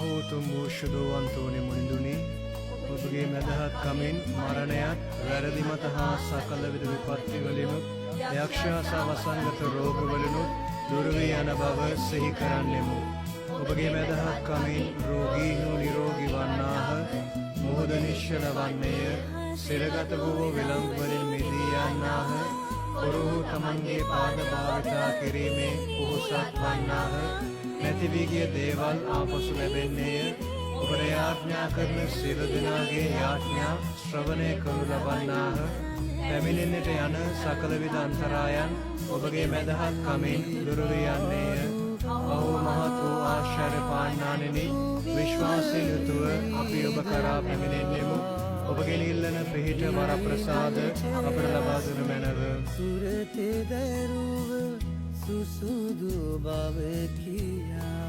අහෝ උතුම් වූ ශුද්ධ අන්තෝනි මුනිඳුනි, ඔබගේ මැදහත් කමින් මරණයත් වැරදි මත හා සකල විධ විපත්ති වලිනුත් යක්ෂයා සහ වසංගත රෝග වලිනුත් දුර වී යන බව සිහි කරන්නෙමු. ඔබගේ මැදහත් කමින් රෝගීහු නිරෝගී වන්නාහ, මුහුද නිශ්චල වන්නේය, සිරගත වූ විලංගු වලින් මිදී යන්නාහ, කොරුහු තමන්ගේ පාද භාවිතා කිරීමේ පොහොසත් වන්නාහ, නැති වී ගිය දේවල් ආපසු ලැබෙන්නේය. ඔබට යාඥා කරන සියලු දෙනාගේ යාඥා ශ්‍රවණය කරනු ලබන්නාහ. පැමිණෙන්නට යන සකල විධ අන්තරායන් ඔබගේ මැදහත් කමින් දුර වී යන්නේය. අහෝ මහත් වූ ආශ්චර්ය පාන්නාණෙනි, විශ්වාසයෙන් යුතුව අපි ඔබ කරා පැමිණෙන්නෙමු. ඔබගෙන් ඉල්ලන පිහිට වරප්‍රසාද අපට ලබා දෙනු මැනව. සුරතේ දැරුව සුසුදු බව කියා.